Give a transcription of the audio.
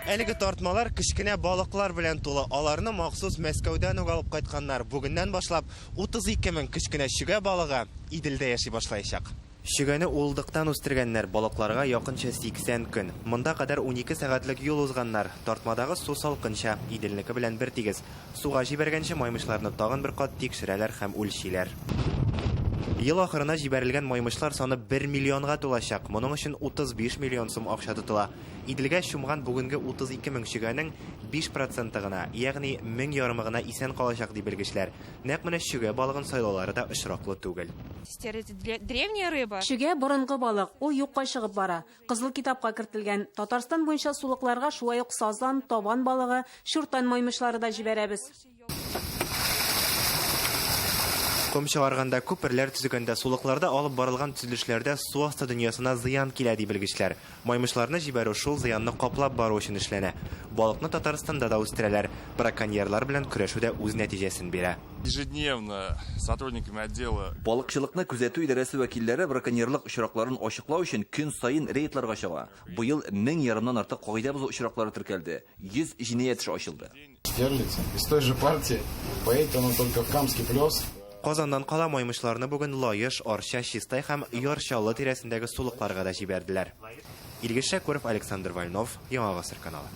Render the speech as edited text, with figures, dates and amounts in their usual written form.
Әлеге тартмалар кечкенә балыклар белән тулы. Аларны махсус Мәскәүдән үк алып кайтканнар. Бүгеннән башлап 32 мең кечкенә чөгә балыгы Иделдә яши башлаячак. Чөгәне уылдыктан үстергәннәр, балыкларга якынча 80 көн. Монда кадәр 12 сәгатьлек юл узганнар. Тартмадагы су салкынча, Иделнеке белән бертигез. Суга җибәргәнче маймычларны тагын бер кат тикшерәләр һәм үлчиләр. Ел ахырына җибәрелгән маймычлар саны бер миллионга тулачак. Моның өчен 35 миллион сум акча тотыла. Иделгә чумган бүгенге 32 мең чөгәнең 5 проценты гына, ягъни мең ярымы гына исән калачак, ди белгечләр. Нәкъ менә чөгә балыгын сайлаулары да очраклы түгел. Древняя рыба. Чөгә, борынгы балык. Ул юкка чыгып бара. Кызыл китапка кертелгән. Татарстан буенча сулыкларга шулай ук сазан, табан балыгы, чуртан маймычлары да җибәрәбез. Ком чыгарганда, күперләр төзегәндә, сулыкларда алып барылган төзелешләрдә су асты дөньясына зыян килә, ди белгечләр. Маймычларны җибәрү шул зыянны каплап бару өчен эшләнә. Балыкны Татарстанда да үстерәләр. Браконьерлар белән көрәшү дә үз нәтиҗәсен бирә. Ежедневно сотрудниками отдела. Балыкчылыкны күзәтү идарәсе вәкилләре браконьерлык очракларын ачыклау өчен көн саен рейдларга чыга. Быел мең ярымнан артык кагыйдә бозу очраклары теркәлде, 100 җинаять эше ачылды. Стерлядь из той же партии, поедет она только в Камский плес. Казаннан кала маймычларны бүген Лаеш, Арча, Чистай һәм Яр Чаллы тирәсендәге сулыкларга да җибәрделәр. Илгиз Шәкүров, Александр Вольнов, Яңа Гасыр каналы.